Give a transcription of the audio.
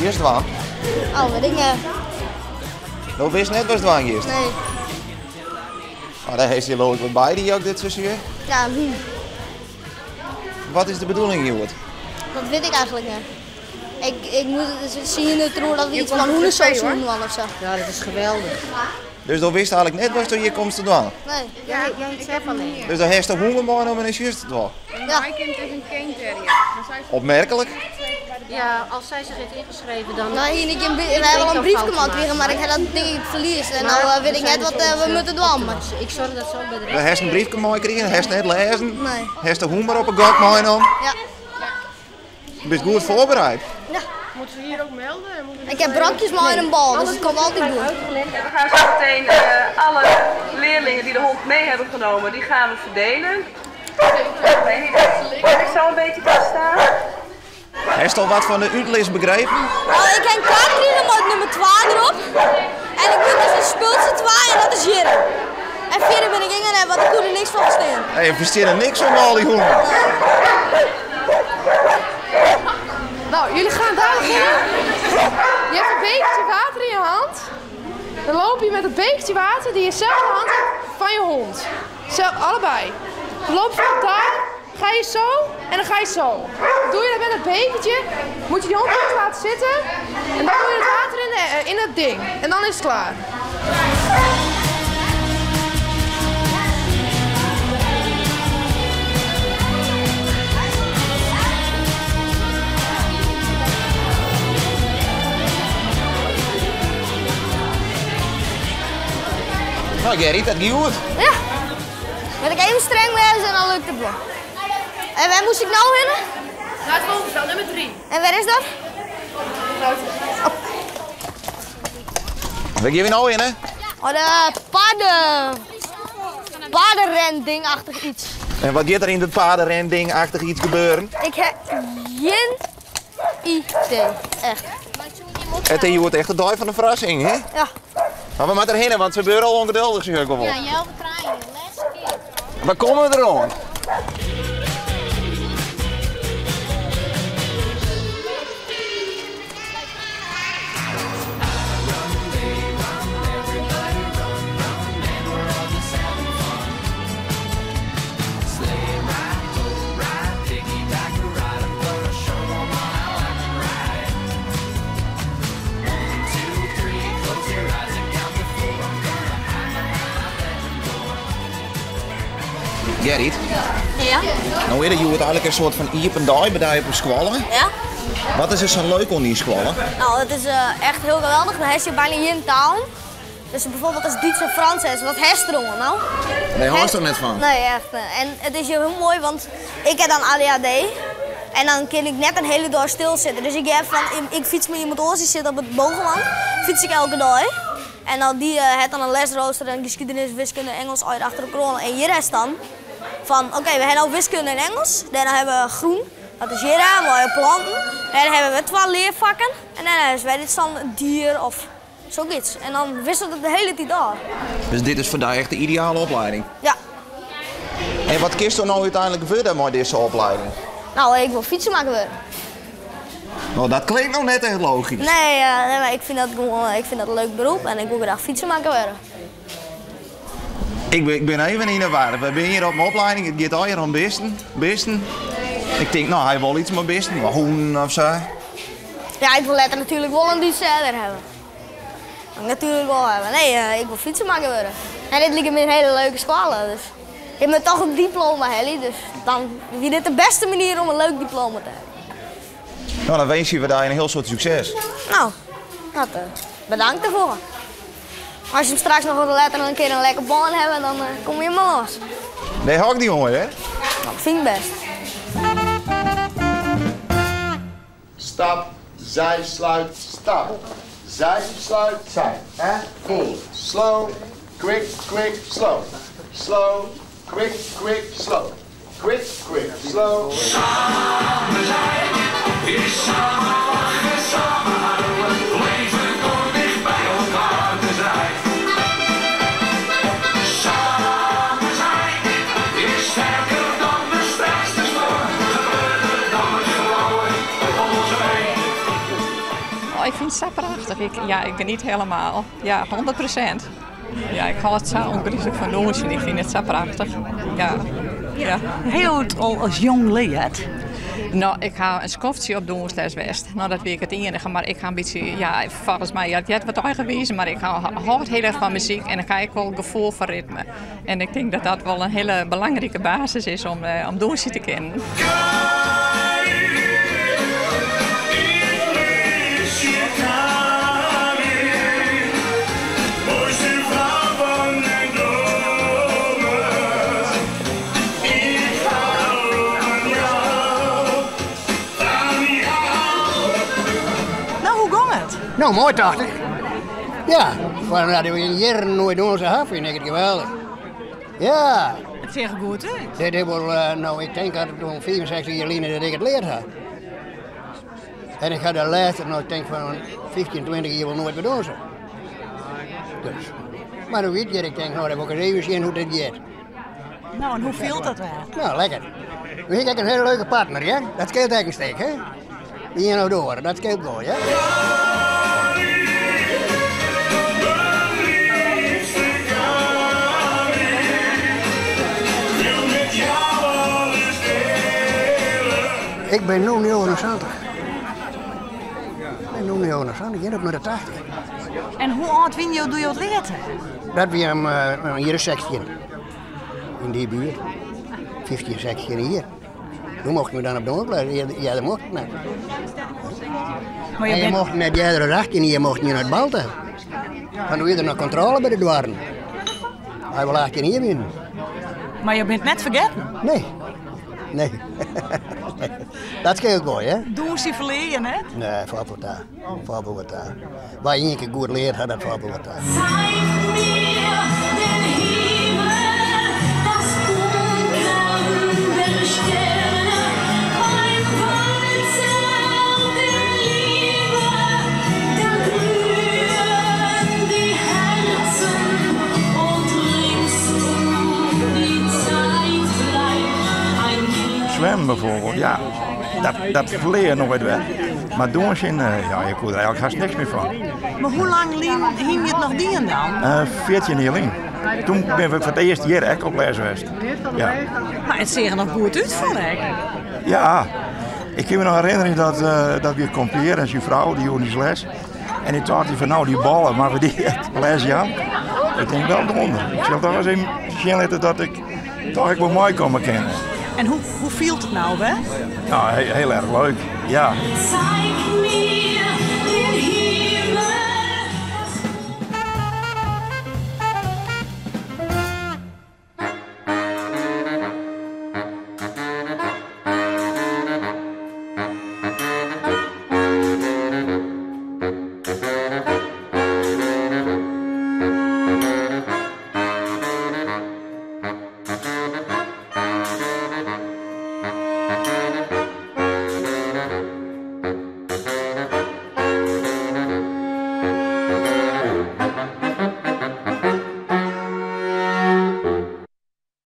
giest dwaan? Oh, weet ik net. Do witst net watst dwaan giest? Nee. Oh, dêr hast leau ik wat by dy ek dit seizoen. Ja, in hûn. Wat is de bedoeling hjoed? Dat wit ik eigentlik net. Ik, ik moet het zien het dat we iets van hoendersaus doen of zo. Ja, dat is geweldich. Dus do witst eigentlik net watsto hjir komst te dwaan? Nee. Ja, jij het zelf alleen. Dus dan hast de hûn meinommen en juist te dwaan? Ja. Mijn kind is een cane terrier. Maar zij Opmerkelijk. Ja, als zij zich heeft ingeschreven, dan. Nou, hier, ik, we hebben al een brief gemaakt maar ik heb dat ding ik verlies. En nou weet ik net wat we moeten doen. Maar. Ik zorg dat ze ook bij de We rest. hast in briefke meikrige, hast net lêzen. Nee. Hast de hûn mar op 'e gok meinaam. Ja. Bist goed voorbereid. Ja. Moeten ze hier ook melden? En moeten we Ik heb brokjes maar in een bal, dus het komt altijd goed. En we gaan zo meteen alle leerlingen die de hond mee hebben genomen, die gaan we verdelen. Ik weet niet, kan ik zo een beetje gaan staan? Hast al wat fan de útlis begrepen? Nou, ik heb een kaart gekregen met nummer 2 erop. En ik moet dus een speeltje 2 en dat is hier. En verder ben ik ingegaan, want ik kon er niks van verstaan. Hey, je versteert er niks van al die honden. Nou, jullie gaan dadelijk heen. Je hebt een bekertje water in je hand. Dan loop je met het bekertje water die je zelf in de hand hebt van je hond. Zelf, allebei. Dan loop je vanaf daar, ga je zo en dan ga je zo. Doe je dat met het bekertje, moet je die hond even laten zitten. En dan doe je het water in het ding. En dan is het klaar. Nou Gerrit, dat ging goed. Ja. Met ik even streng wezen en dan lukt het wel. En waar moest ik nou heen? Naar het volgende veld, nummer 3. En waar is dat? Waar gaan we nou in, hè? Oh, de paardenrending-achtig iets. En wat gaat er in het paardenrending-achtig iets gebeuren? Ik heb geen idee. Echt. Het is wordt echt de dag van de verrassing, hè? Ja. Maar we moeten erheen, want ze gebeuren al ongeduldig, zeg ik wel. Ja, jij over trein, laatste keer. Waar komen we er aan? Gerrit, Ja? nou is het eigenlijk een soort van iepen dag bij op school. Ja? Wat is er zo leuk aan die school? Nou, het is echt heel geweldig. Dan heb je bijna geen taal. Dus bijvoorbeeld als Duits of Frans is, wat herstrongen nou? Nee, hoor je er net van. Nee, echt. En het is heel mooi, want ik heb dan ADHD. En dan kan ik net een hele dag stilzitten. Dus ik, heb van, ik fiets met iemand anders die zit op het bovenland. Fiets ik elke dag. En dan die heeft dan een lesrooster en geschiedenis, wiskunde, Engels uit achter de corona. En hier is dan van, oké, we hebben nou wiskunde en Engels. Daarna hebben we groen, dat is hier, mooie planten. En dan hebben we 2 leervakken. En daarna is wij dit dan dier of zoiets. En dan wisselt het de hele tijd door. Dus dit is vandaag echt de ideale opleiding? Ja. En wat kiest er nou uiteindelijk verder met deze opleiding? Nou, ik wil fietsen maken worden. Nou, dat klinkt nog net echt logisch. Nee, nee, maar ik vind dat gewoon, ik vind dat een leuk beroep en ik wil graag fietsen maken worden. Ik ben even in de war. We zijn hier op mijn opleiding. Het gaat al hier om beesten. Beesten. Ik denk, nou, hij wil iets met beesten. Wat hoen of zo. Ja, ik wil letter natuurlijk wel een Duitse herder hebben. Dat wil ik natuurlijk wel hebben. Nee, ik wil fietsen maken worden. En dit lijkt me een hele leuke school. Dus ik heb toch een diploma, Helly. Dus dan is dit de beste manier om een leuk diploma te hebben. Nou, dan wens je we daar een heel soort succes. Nou, dat bedankt ervoor. Als je hem straks nog wat letter een keer een lekker baan hebt, dan kom je maar los. Nee, hou ik die jongen, hè? Dat vind ik best. Stap, zij, sluit, stap. Zij, sluit, zij. Hè? Pull. Slow, quick, quick, slow. Slow, quick, quick, slow. Quick, quick, slow. Samen zijn is samen lachen, samen huilen. Leven door dicht bij elkaar te zijn. Samen zijn is sterker dan de sterkste storm. Gebeurder dan het geloof op onze weg. fyn it sa prachtich. Ik, ja, ik geniet helemaal. Ja, 100%. Ja, ik hâld sa ûngriislik fan dûnsjen. Ik fyn it sa prachtich. Ja. Ja. Ha jo it al as jong leard? No, ik ha in skoftsje op dûnsles west. No, dat wie ek it iennige. Mar ik ha in bytsje, ja, folgens my, ja, it heart wat eigenwiis, mar ik hâld hiel erch fan muzyk en ik ha ek wol gefoel foar ritme. En ik tink dat dat wol in hiele belangrike basis is om, eh, om dûnsje te kinnen. No, hoe gong it? No, moai tocht ik. Ja, foar dat ik jierren noait dûnse ha, fyn ik it geweldich. Ja. It seach der goed út. Dit is wol, eh, no, ik tink dat it wol 65 jier lyn dat ik it leard ha. En ik ha de lêste, no, ik tink fan 15, 20 jier wol noait mear dûnse. Dus. Mar no wit je, ik tink, no, dan wol ik ris even sjen hoe't it giet. No, en hoe fielt dat wer? No, lekker. We ha ek in hiele leuke partner, ja? Dat skeelt ek in stik, hè? De ien of de oare, dat skeelt wol, ja? Ik bin no 79. Ik bin no 79, gean op nei de 80. En hoe âld wiene jo doe't jo it leard ha? Dat wie in jier of 16. Yn dy buert. 15, 16 jier. Doe mochten we dan op dûnsles, earder mocht it net. Maar je En je bent- mocht net earder as 18 jier mochten je nei it bal ta. Want doe wie der noch kontrôle by de doarren. Hy wol 18 jier wienen. Mar jo bint net fergetten? Nee. Nee. Dat skeelt wol, hè? Dûnsje ferlear je net? Nee, falt wol ta. Falt wol wat ta. Wa ien kear goed leard hat, dat falt wol wat ta. Swimmen bijvoorbeeld, ja, dat ferlear je noait wer. Mar dûnsjen, ja, je koe der eigenlik hast niks mear fan. Mar hoe lang lyn hiene je it noch dien dan? 14 jier lyn. Toen binne we foar it earst hjir ek op les west. Ja. Mar it seach der noch goed út, fûn ik. Ja, ik kin my noch herinnerje dat, dat wie kompear en syn frou, dy joegen ús les. En ik tocht fan no, dy ballen, moatte we dy les jaan? Ik tink wel donder. Ik sil toch ris even sjen litte dat ik toch ek wol meikomme kin. En hoe, hoe fielt it no wer? Nou, heel erg leuk, ja.